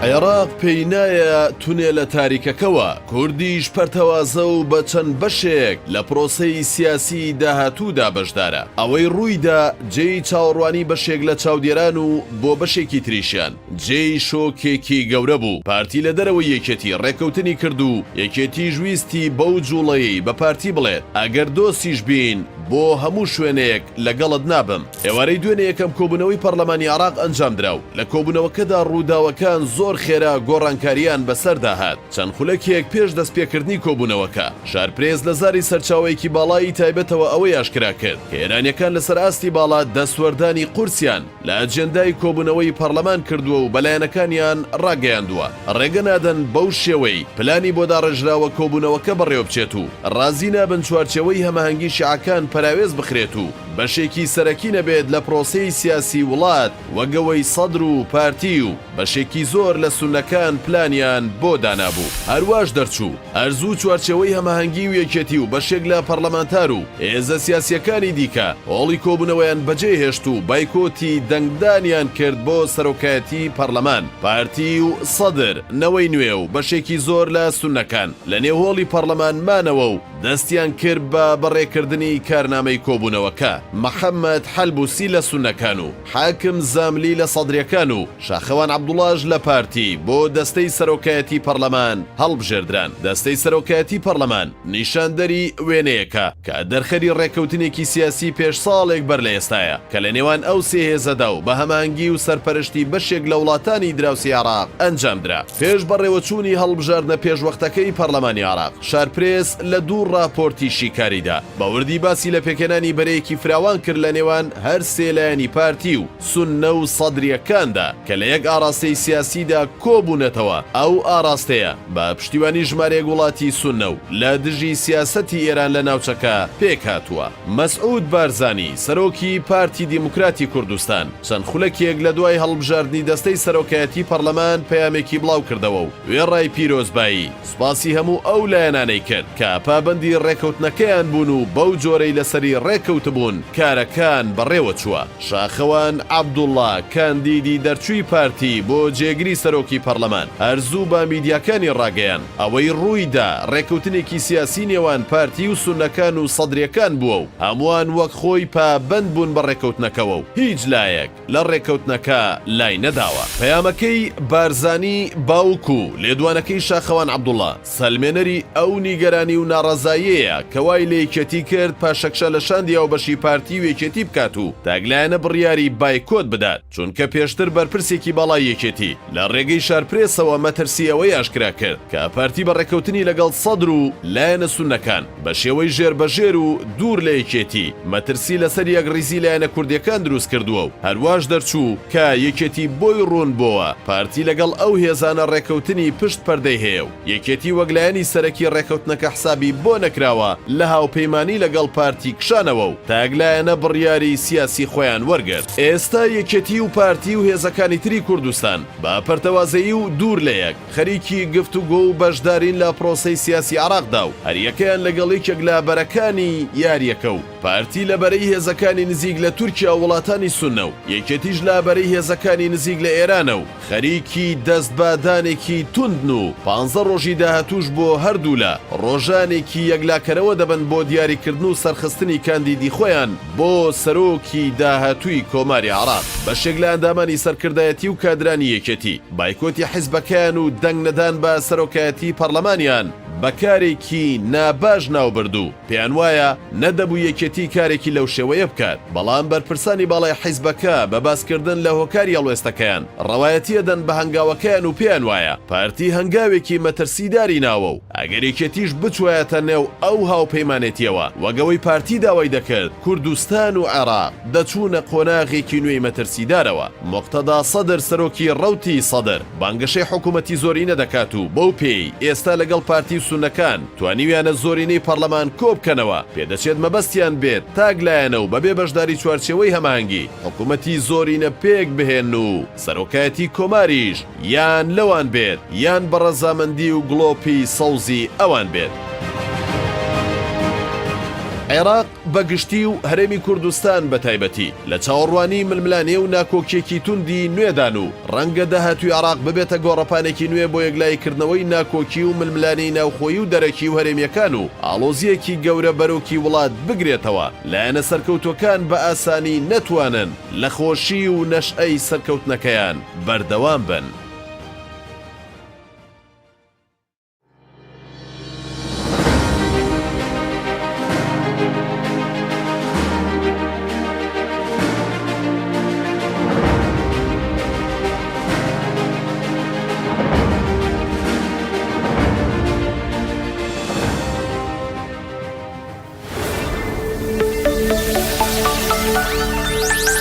عێراق پێی نایە تونێلە تاریکەکەوە، کوردیش پەرتەوازە و بە چەند بەشێک لە پرۆسەی سیاسیی داهاتوودا بەشدارە. ئەوەی ڕوویدا جێی چاوەڕوانی بەشێک لە چاودێران و بۆ بەشێکی تریشیان جێی شۆکێکی گەورە بوو. پارتی لە دەرەوەی یەکێتی ڕێککەوتنی کرد و یەکێتیش ویستی بەو جوڵەیەی بە پارتی بڵێت ئەگەر دۆستیش بین بۆ هەموو شوێنێک لەگەڵت نابم. ئێوارەی دوێنێ یەکەم کۆبوونەوەی پەرلەمانی عێراق ئەنجامدرا و لە کۆبوونەوەکەدا ڕووداوەکان زۆر خێرا گۆڕانکارییان بەسەردا هات. چەند خولەکێک پێش دەستپێکردنی کۆبوونەوەکە، شارپرێس لە زاری سەرچاوەیەکی باڵای تایبەتەوە ئەوەی ئاشکرا کرد کە ئێرانییەکان لەسەر ئاستی باڵا دەستوەردانی قورسیان لە ئەجێندای کۆبوونەوەی پەرلەمان کردووە و بە لایەنەکانیان ڕاگەیاندووە ڕێگە نادەن بەو شێوەی پلانی بۆ داڕێژراوە کۆبوونەوەکە بەڕێوەبچێت و ڕازی نابن چوارچێوەی هەماهەنگی شیعەکان پەراوێز بخرێت و بەشێکی سەرەکی نەبێت لە پرۆسەی سیاسی وڵات وەک ئەوەی سەدر و پارتی و بەشێکی زۆر لە سوننەکان پلانیان بۆ دانابوو. هەرواش دەرچوو. هەر زوو چوارچێوەی هەماهەنگی و یەکێتی و بەشێک لە پەڕلەمانتار و هێزە سیاسییەکانی دیکە هۆڵی کۆبوونەوەیان بەجێ هێشت و بایکۆتی دەنگدانیان کرد بۆ سەرۆکایەتی پەڕلەمان. پارتی و سەدر، نەوەی نوێ و بەشێکی زۆر لە سوننەکان لە نێو هۆڵی پەڕلەمان مانەوە و دەستیان کرد بە بەڕێکردنی کارنامەی کۆبوونەوەکە، محەمەد حەلبوسی لە سوننەکان و حاکم زاملی لە سەدریەکان و شاخەوان عەبدوڵاش لە پارتی بۆ دەستەی سەرۆکایەتی پەڕلەمان هەڵبژێردران. دەستەی سەرۆکایەتی پەڕلەمان نیشاندەری وێنەیەکە کە دەرخەری ڕێککەوتنێکی سیاسی پێش ساڵێک بەر لە ئێستایە کە لە نێوان ئەو سێ هێزەدا و بە هەماهەنگی و سەرپەرشتی بەشێک لە وڵاتانی دراوسێی عێراق ئەنجامدرا. پێش بەڕێوەچوونی هەڵبژاردنە پێشوەختەکەی پەڕلەمانی عێراق، شارپرێس لە دوو ڕاپۆرتی شیکاریدا بە وردی باسی لە پێکهێنانی بەرەیەکی فراوان کرد لە نێوان هەر سێ لایەنی پارتی و سوننە و سەدرییەکاندا کە لە یەک ئاڕاستەی سیاسیدا کۆبوونەتەوە، ئەو ئاڕاستەیە بە پشتیوانی ژمارەیەک وڵاتی سوننە و لە دژی سیاسەتی ئێران لە ناوچەکە پێکهاتووە. مەسعود بارزانی، سەرۆکی پارتی دیموکراتی کوردستان، چەند خولەکێک لە دوای هەڵبژاردنی دەستەی سەرۆکایەتی پەڕلەمان پەیامێکی بڵاوکردەوە و وێڕای پیرۆزبایی، سوپاسی هەموو ئەو لایەنانەی کرد کە پابەندی ڕێکەوتنەکەیان بوون و بەو جۆرەی لەسەری ڕێکەوتبوون کارەکان بەڕێوەچووە. شاخەوان عەبدوڵا، کاندیدی دەرچووی پارتی بۆ جێگری سەرۆکی پەڕلەمان، هەر زوو بە میدیاکانی ڕاگەیاند، ئەوەی ڕوویدا ڕێکەوتنێکی سیاسی نێوان پارتی و سوننەکان و سەدرییەکان بووە و هەمووان وەک خۆی پابەند بوون بە ڕێکەوتنەکەوە و هیچ لایەک لە ڕێککەوتنەکە لای نەداوە. پەیامەکەی بارزانی باوک و لێدوانەکەی شاخەوان عەبدوڵا سەلمێنەری ئەو نیگەرانی و ناڕەزاییەیە کە وای لە یەکێتی کرد پاشەکشە لە شاندی هاوبەشی پارتی و یەکێتی بکات و تاکلایەنە بڕیاری بایکۆت بدات چونکە پێشتر بەرپرسێکی باڵای یەکێتی لە ڕێگەی شارپرێسەوە مەترسی ئەوەی ئاشکرا کرد کە پارتی بە ڕێککەوتنی لەگەڵ سەدر و لایەنە سوننەکان بە شێوەی ژێربەژێر و دوور لە یەکێتی، مەترسی لەسەر یەکڕیزی لایەنە کوردیەکان دروست کردووە و هەرواش دەرچوو کە یەکێتی بۆی ڕوون بۆوە پارتی لەگەڵ ئەو هێزانە ڕێکەوتنی پشت پەردەی هەیە و یەکێتی وەک لایەنی سەرەکی ڕێکەوتنەکە حسابی بۆ نەکراوە لە هاوپەیمانی لەگەڵ پارتی کشانەوە و تاکلایەنە بڕیاری سیاسی خۆیان وەرگرت. ئێستا یەکێتی و پارتی و هێزەکانی تری کوردستان بە پەرتەوازەیی و دوور لە یەک، خەریکی گفتوگۆ و بەشدارین لە پرۆسەی سیاسی عێراقدا و هەریەکەیان لەگەڵ یەکێک لە بەرەکانی یارییەکە و پارتی لە بەرەی هێزەکانی نزیک لە تورکیا و وڵاتانی سوننە و یەکێتیش لە بەرەی هێزەکانی نزیک لە ئێرانە و خەریکی دەستبادانێکی توندن و پانزە ڕۆژی داهاتووش بۆ هەردوولا ڕۆژانێکی یەکلاکەرەوە دەبن بۆ دیاریکردن و سەرخستنی کاندیدی خۆیان بۆ سەرۆکی داهاتووی کۆماری عێراق. بەشێک لە ئەندامانی سەرکردایەتی و کادرانی یەکێتی، بایکۆتی حیزبەکەیان و دەنگ نەدان بە سەرۆکایەتی پەڕلەمانیان بە کارێکی ناباش ناوبرد و پێیان وایە نەدەبوو یەکێتی کارێکی لەو شێوەیە بکات، بەڵام بەرپرسانی باڵای حیزبەکە بە باسکردن لە هۆکاری هەڵوێستەکەیان ڕەوایەتی ئەدەن بە هەنگاوەکەیان و پێیان وایە پارتی هەنگاوێکی مەترسیداری ناوە و ئەگەر یەکێتیش بچوایەتە نێو ئەو هاوپەیمانێتیەوە وەک ئەوەی پارتی داوای دەکرد کوردستان و عێراق دەچوونە قۆناغێکی نوێی مەترسیدارەوە. موقتەدا سەدر سەرۆکی ڕەوتی سەدر بانگەشەی حکومەتی زۆرینە دەکات و بەو پێیەی ئێستا لەگەڵ پارتی و سوننەکان توانیویانە زۆرینەی پەڕلەمان کۆبکەنەوە پێدەچێت مەبەستیان بێت تاک لایەنە و بەبێ بەشداری چوارچێوەی هەماهەنگی حکومەتی زۆرینە پێک بهێنن و سەرۆکایەتی کۆماریش یان لەوان بێت یان بە ڕەزامەندی و گڵۆپی سەوزی ئەوان بێت. عێراق بە گشتی و هەرێمی کوردستان بە تایبەتی لە چاوەڕوانی ململانێ و ناکۆکییەکی توندی نوێدان و ڕەنگە داهاتووی عێراق ببێتە گۆڕەپانێکی نوێ بۆ یەکلاییکردنەوەی ناکۆکی و ململانێی ناوخۆیی و دەرەکی و هەرێمییەکان و ئاڵۆزییەکی گەورە بەرۆکی وڵات بگرێتەوە، لایەنە سەرکەوتووەکان بە ئاسانی نەتوانن لە خۆشی و نەشئەی سەرکەوتنەکەیان بەردەوام بن.